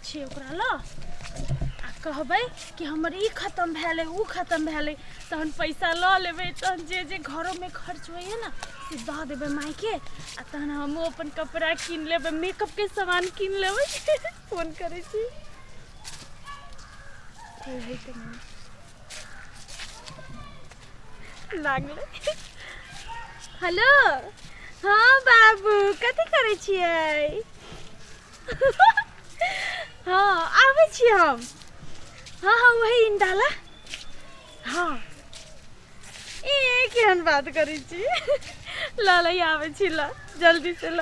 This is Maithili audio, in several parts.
छियै ओकरा लऽ आ कहबै कि हमर ई खतम भेलै ओ खतम भेलै तहन पैसा लऽ लेबै तहन जे जे घरोमे खर्च होइए ने से दऽ देबै मायके आ तहन हमहूँ अपन कपड़ा कीन लेबै मेकअपके सामान कीन लेबै फोन करै छी कोइ हइ तऽ नहि लागलै हेलो हँ बाबू कथी करै छियै हँ आबै छी हम हँ हँ वही इंडाला हँ ए केहन बात करै छी ल ल आबै छी ल जल्दी से ल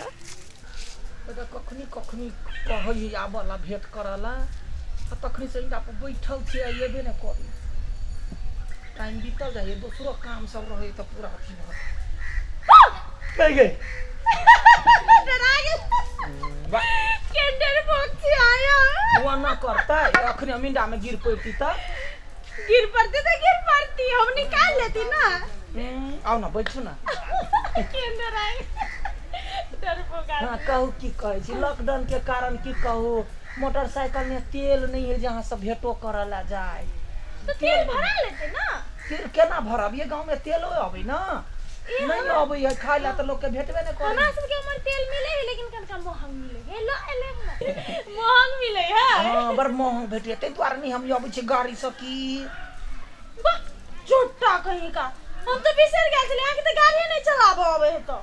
तऽ कखनी कखनी कहै है आबऽ ला भेंट करऽ ला आ तखनी से इनका पर बैठल छियै आ एबे नहि करी टाइम बीतल जाइ है दोसरो काम सब रहै तऽ पूरा अथी भऽ कहि गई डरा गेल वाह के डरपोक छी आया हुआ ना करतै अखनी हम इंडा में गिर पड़ती तऽ गिर पड़ती तो गिर पड़ती हम निकाल लेती ना आउ ना बैठू ना के डराए डरपोक हाँ कहू की कहै छी लॉकडाउन के कारण की कहू मोटरसाइकिल में तेल नहीं है जहाँ सब भेंटो करऽ ला जाए तो तेल भरा लेते ना तेल केना भरब ये गाँव में तेलो अबै ना नहीं अबै है खाय ला तऽ लोक के भेटबे नहीं करे हमरा सबके उमर तेल मिले है लेकिन कनका महंग मिले है लो एले महंग मिले है हाँ बड़ महंग भेटैए ताहि दुआरे नहीं हम अबै छी गाड़ी से की वाह झूठा कहीं का हम तो बिसर गेल छलियै अहाँके तऽ गाड़िए नहि चलाबऽ आबै है तो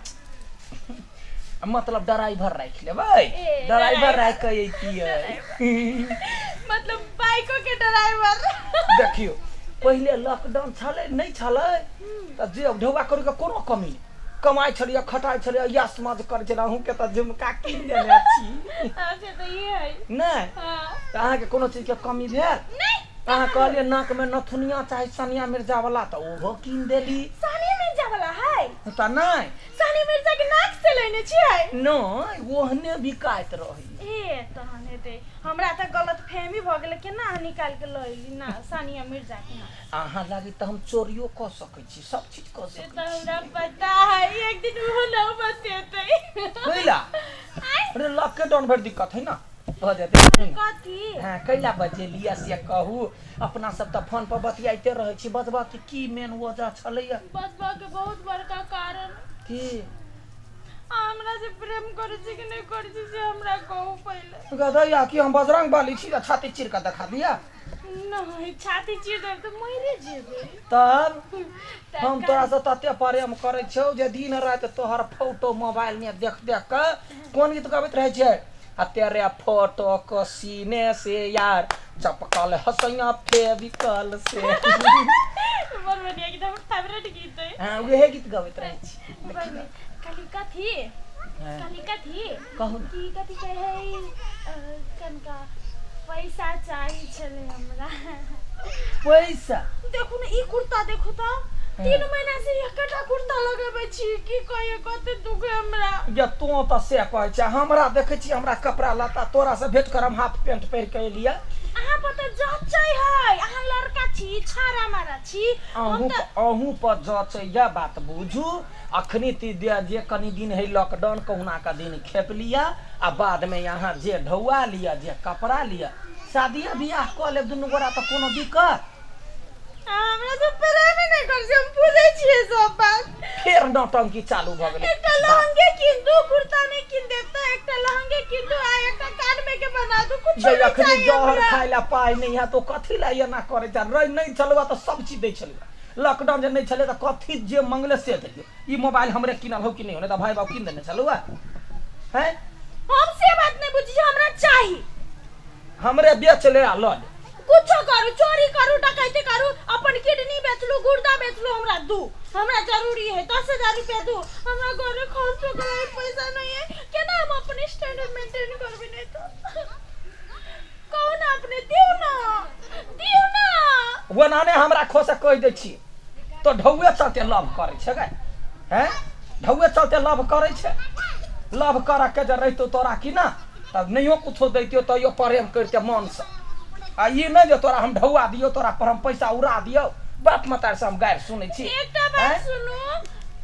मतलब ड्राइवर राखि लेबै ए, ड्राइवर राखि कऽ अइतियै मतलब बाइको के ड्राइवर देखियौ पहिले लॉकडाउन छलै नहि छलै तऽ जे ढौआ करू के कोनो कमी नहि कमाइ छलियै खटाइ छलियै यश मज करै छलियै अहूँके तऽ झुमका कीन देने छी अच्छा तऽ ई है नहि हाँ तऽ अहाँके कोनो चीजके कमी भेल नहीं अहाँ कहलियै नाकमे नथुनिया चाही सानिया मिर्जा वाला तऽ ओहो कीन देली सानिया मिर्जा वाला है तऽ नहि सानिया मिर्जा के नाक से लेने छियै नहि ओहने बिकाइत रहै ए तहन हेतै हमरा तऽ गलत फहमी भऽ गेलै केना अहाँ निकालि के लऽ एली ना सानिया मिर्जा के ना अहाँ लागी तऽ हम चोरियो कऽ सकै छी सब चीज कऽ से सकै तऽ हमरा पता है एक दिन ओहो ना बतेतै कैला आँय अरे लॉकडाउन भरि दिक्कत है ना भऽ जेतै कथी हँ कैला बजेलियै से कहू अपना सब तऽ फोन पर बतियाइते रहै छी बजबा के की मेन वजह छलैया बजबा के बहुत बड़का कारण की अहाँ हमरा से प्रेम करै छी कि नहि करै छी से हमरा कहू पहिले गदैया कि हम बजरंग बली छी तऽ छाती चीर कऽ देखा दिया नहि छाती चीर देब तऽ मरिए जेबै तब तऽ हम तोरा से तते प्रेम करै छौ जे दिन राति तोहर फोटो मोबाइल में देख देख कऽ कोन गीत गबैत रहै छै आ तेरे फोटो को सीने से यार चपकल हसैया फेविकल से बड़ बढ़िया गीत हमर फेवरेट गीत है हाँ उहे गीत गबैत रहै छी बड़ नीक। कहली कथी हाँ, कहली कथी कहू ने की कथी कहै है कनका पैसा चाही छलै हमरा पैसा देखू ने ई कुर्ता देखू तऽ 3 महीना से एकटा कुर्ता लगेबै छी की कहियै कते दुख है हमरा या तों तऽ से कहै छै हमरा देखै छी हमरा कपड़ा लत्ता तोरा से भेंट करम हाफ पेंट पहिर के एलियै अहाँ पर तऽ जचै है अहाँ लड़का छी छाड़ा मारा छी हम अहूँ तऽ अहूँ पर जचैया बात बुझू अखनी ती दे जे कनी दिन है लॉकडाउन कहुना का दिन खेप लिअ आ बाद में यहाँ जे ढौआ लिअ जे कपड़ा लिअ शादिये बियाह कऽ लेब दुनू गोरा तऽ कोनो दिक्कत हमरा से प्रेम ही नहीं कर छी हम बुझै छियै सब बात फेर नौटंकी चालू भऽ गेलै एकटा लहंगे कीन दू कुर्ता नहीं कीन देब तऽ एकटा लहंगे कीन दू आ एकटा कान में के बना दू कुछ जे नहीं अखनी चाहिए जहर हमरा खाय ला पाइ नहीं है तो कथी ला एना करै छै रह नहीं छलुआ तऽ सब चीज दै छलुआ लॉकडाउन जे नहीं छलै तऽ कथी जे मंगले से देलियै ई मोबाइल हमरे किनल हो कि नहीं हो नहीं तऽ भाई बाप कीन देने छलुआ हैं हम से बात नहीं बुझी हमरा चाही हमरे बेच ले आ लऽ ले कुछो करू चोरी करू डकैती करू अपन किडनी बेचलू गुर्दा बेचलू हमरा दू हमरा जरूरी है 10,000 रुपया दू हमरा घरे खर्चो करे पैसा नहीं है केना हम अपन स्टैंडर्ड मेंटेन करबे नहीं तो कहू ना अपने दियो ना दियो ना ओनाने हमरा खोसे कहि दै छी तो ढौए चलते लव करै छै गै हैं ढौए चलते लव करै छै लव करऽ के जे रहितौ तोरा कि ना तब नहियो कुछो दैतियो तैयो प्रेम करिते मनसँ आ ई नहि जे तोरा हम ढौआ दियौ तोरा पर हम पैसा उड़ा दियौ बाप मतार से हम गारि सुनै छी एकटा बात आँय? सुनू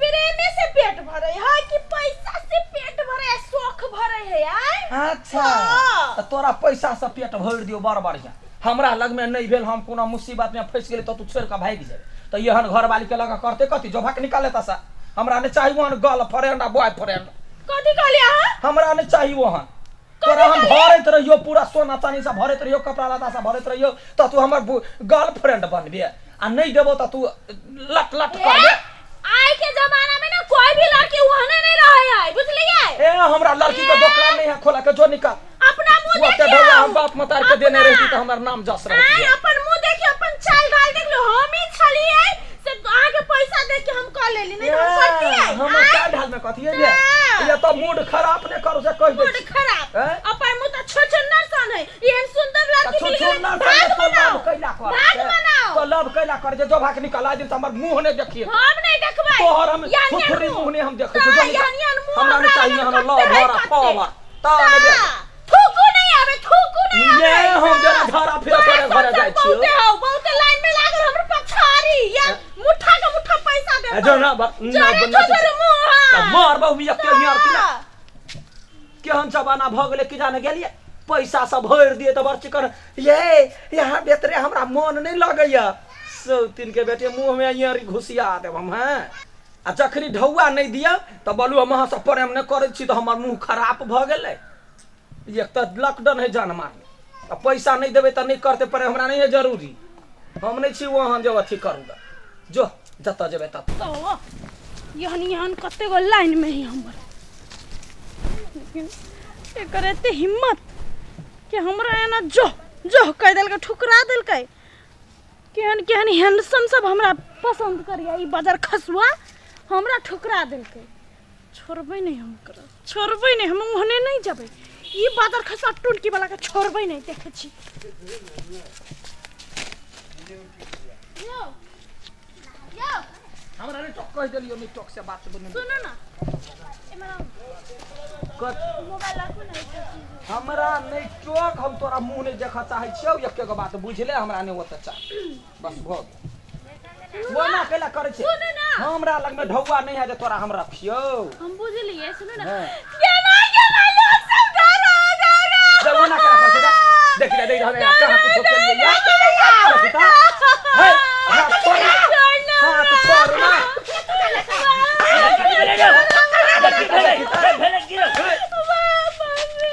प्रेमे से पेट भरे है कि पैसा से पेट भरे है शौक भरे है आय अच्छा हाँ। तऽ तोरा पैसा से पेट भरि दियौ बड़ बढ़िया हमरा लगमे नहि भेल हम कोनो मुसीबत में फँसि गेली तऽ तू छोड़ि कऽ भागि जेबै तऽ एहन घरवाली के लऽ कऽ करतै कथी जो भाग निकाल लेता सा हमरा नहि चाही ओहन गर्ल फ्रेंड आ बॉय फ्रेंड। कथी कहलियै अहाँ? हमरा नहि चाही ओहन। तोरा हम भरैत रहियो पूरा सोना चानी से भरैत रहियो कपड़ा लत्ता से भरैत रहियो तऽ तू हमर गर्लफ्रेंड बनबे आ नहि देबो तऽ तू लट लट करबे। आइ के जमाना में ना कोई भी लड़की ओहने नहीं रहे है, बुझलिए? ए हमरा लड़की के दुकान नहीं है खोला के जो निकाल। अपना मुंह ओते देखियो। ढौआ हम बाप मतार के देने रहती तऽ हमर नाम जस रहती। आइ अपन मुंह देखियो, अपन चाल ढाल देख लो। हम ही छलिए से अहाँ के पैसा देख के हम कह लेली, नहीं तो हम करती है। हमर चाल ढाल में कथी है बे? ये तो मूड खराब ने करू से कह दे। मूड खराब। हैं? अपन मुंह तो छछुन्नर सन है, एहन सुंदर लड़की मिल गेलै, छछुन्नर सन भाग तो मनाओ। लव कैला कर भाग छै। मनाओ। तो लव कैला कर जे जो भाग निकल आ दिन हमर मुंह ने देखिए। हम नहीं देखबै। तोहर हम यान यान थुथुरी मुंह। मुंह ने हम देखै ता, छियौ, जो निकाल। यान यान मुंह हमरा नहीं हमरा चाहिए लगन हमरा लव कते है भरा कते। पावर ता ने देख। ता, थूकू नहीं आवे, थूकू नहीं आवे। ये हम जरा घरा फिर तोरा तोरे घरे सब जाइ छियौ। बहुते हौ, बहुते लाइन में लागल हमर पछाड़ी, या मुठ्ठा के मुठ्ठा पैसा दे। ए, जो ना ना जरे ना थुथुर मुंह, हाँ। तऽ मार बहु एक के हियार की ना। ता। केहन जमाना भऽ गेलै कि जाने गेलियै पैसा सब भरि दिए तऽ बड़ चिकन ये यहाँ बेतरे हमरा मन नहि लगैया सौतीन के बेटे मुँह में यारी घुसिया देब हम। हैं आ जखनी ढौआ नहि दिअ तऽ बोलू हम अहाँसँ प्रेम नहि करै छी तऽ हमर मुँह खराब भऽ गेलै। एक तऽ लॉकडाउन है जान मारने आ पैसा नहि देबै तऽ नहि करतै प्रेम, हमरा नहि है जरूरी, हम नहि छी ओहन जे अथी करू ग। जो जतऽ जेबै ततऽ। तो यहन यहन कते गो लाइन में ही हमर, लेकिन एकर एते हिम्मत कि हमरा एना जो जो कह देलकै, ठुकरा देलकै। केहन केहन हैंडसम सब हमरा पसंद करिया, ई बजर खसुआ हमरा ठुकरा देलकै। छोड़बै नहीं हम एकरा, छोड़बै नहीं हम, ओहने नहीं जेबै। ई बजर खसुआ टुनकी वाला के छोड़बै नहीं, देखै छी। यो यो हमरा नहि टोक कहि देलियौ, नहि टोक से बात बन। सुनू ना, एमहर आउ। कत मोबाइल राखू ना, एकटा चीज। हमरा नहि टोक, हम तोरा मुँह नहि देखऽ चाहै छियौ, एके गो बात बुझले, हमरा नहि ओतऽ चाही, बस भऽ गेल। ओना कैला करै छै? सुनू ना। हमरा लगमे ढौआ नहि है जे तोरा हम रखियौ। हम बुझलिए, सुनू ना। हाँ। केना केना लोग सब डरा डरा। जब ओना केना करै छै? जा, देख ले, देख ले, कहाँ कुछो केलियै या? देखी तऽ। हे, हाथ छोड़ ना। हाथ छोड़ ना।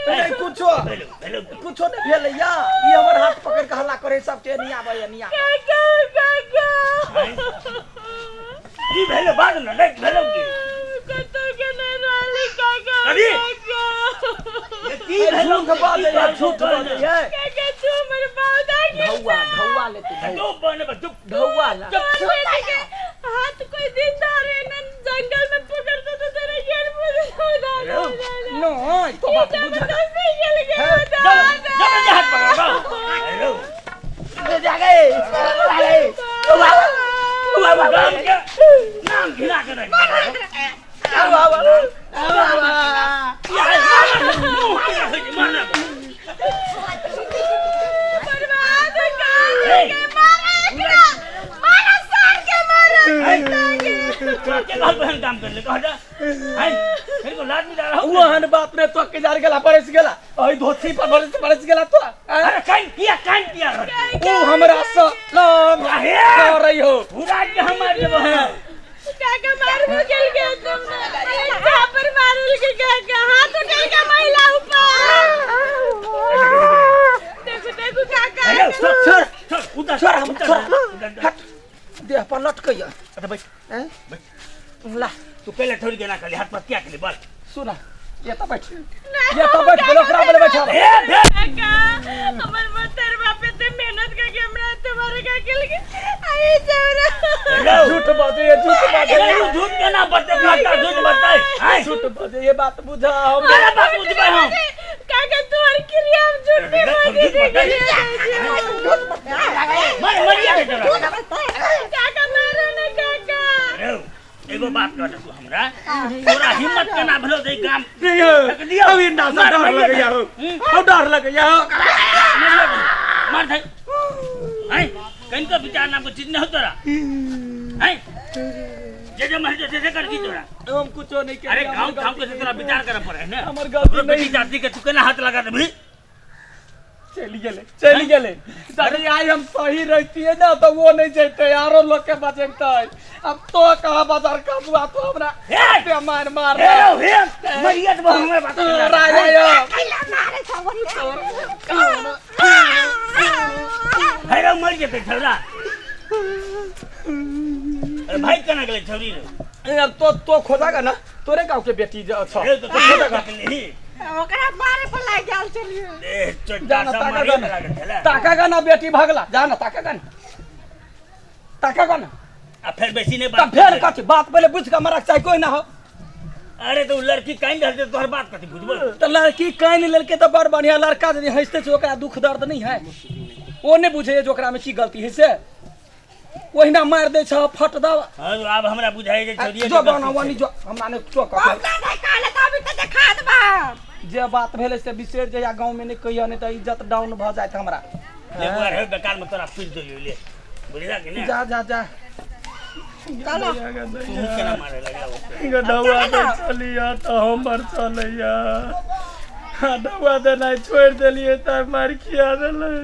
नहि कुछो कुछो नहि भेलै या, ई हमर हाथ पकड़ि कऽ हल्ला करै सबके नहीं आबैया नहीं आबैया। की भेलो बाज न नहीं भेलो की अरे ये की भेलो? झूठ बाजैया, झूठ बाजैया। ढौआ ढौआ लेते ढौआ। चुप बने बस चुप। ढौआ ला। हाथ कोई दिन धारे न जंगल में पकड़ते तो तेरे गेल मुझे नहीं तो बात बुझा। जब जब ये हाथ पकड़ बाबू हेलो जा गए गाम के नाम घिना के रख यार मुंह के रख मारना। बर्बाद कर के मारा एकरा, मारा सार के मारा। के घर बहन काम कर ले कह जा हाय मेरे को लाज नहीं जा रहा हूं। ओहन बात ने तो के जार गेला परस गेला ओहि धोती पर परस परस गेला तो। अरे कान किया कान किया रख ओ हमरा से लव अहे! करै हो पूरा के हमार जब है काका मारबो गेल के तुम झापर मारल के काका हाथ उठल के महिला ऊपर देखो देखो काका। हेलो छोड़ छोड़ छोड़ उधर छोड़ हम उधर छोड़ उधर हट देह पर लटकैया। अच्छा बैठ हैं ला तू पहले थोड़ी देना खाली हाथ पर क्या के लिए बल सुना ये तो बैठ, ये तो बैठ बोलो ओकरा बोले बैठा। ए भे काका हमर मतर बाप एते मेहनत करके हमरा तुम्हारे का के लिए आई जवरा। हेलो झूठ बाजे ये, झूठ बाजे ए झूठ के ना बते काका झूठ बताए हाय झूठ बाजे ये बात बुझा हम मेरा बाप बुझबे हम। काका तुम्हार क्रिया हम झूठ नहीं बोली मर मरिया के तोरा। काका मारो ना काका। अरे एगो बात कह तू हमरा तोरा हिम्मत केना भेलो जे गाम नहीं हो फेंक दियौ? अभी ना से डर लगैया हो, अब डर लगैया हो। मार दे हैं कहीं विचार नाम के चीज नहीं हो तोरा हैं जे जे मर जे जे कर दी तोरा। हम कुछो नहीं अरे गांव गांव के तोरा विचार करे पड़े है ना। हमर गलती हमरो बेटी नहीं। जाति के तू केना हाथ लगा देबही? चलि गेलै, चलि गेलै। यदि आइ हम सही रहितियै ने तऽ ओ नहि जैतै, आरो लोक के बजेतै। अब तो कहाँ बाजार कबुआ तो हमरा हे मार मार हे रौ हे मरिया तो हमर बात राय राय हे रौ मर जेतै छौरा। अरे भाई केना गेलै छौरी रे? अब तो खोजागा ना, तोरे गाँव के बेटी छ। हे तो खोजागा नहीं ओकरा मारे पर लागि गेल छलियै। ए चोटा जाना सब ताका मारिए गाना लागल छलै। ताका गाना बेटी भगला, जाना ताका गाना, ताका गाना। आ फेर बेसी नहीं तब बात फेर कथी बात पहिले बुझ के मरक चाही, कोई ना हो। अरे तो उ लड़की काइन रहल छै तोहर बात कथी बुझबो? तऽ लड़की कानि लेलकै तऽ बड़ बढ़िया। लड़का यदि हँसते छै ओकरा दुख दर्द नहीं है, ओ नहि बुझैए जे ओकरामे की गलती है, से ओहिना मारि दै छ फट दब। हाँ तो आब हमरा बुझाइ जे छौरिये जो के बना गलती वनी छै। जो हमरा नहि चो कह। हमरा नहि कहले तऽ अभी तऽ देखा देबा। जे बात भेलै से बिसरि जइया, गाँवमे नहि कहिया, नहि तऽ इज्जत डाउन भऽ जायत हमरा। ले बुआ रे, बेकार में तोरा पीट देलियो, ले बुझला कि नहीं? जा जा जा। चलो। तू केना मारे लगला ओकरा? गधौआ दे चलिया तऽ हमर चलैया, गधौआ देनाइ छोड़ि देलियै तऽ मारि खिया देलै।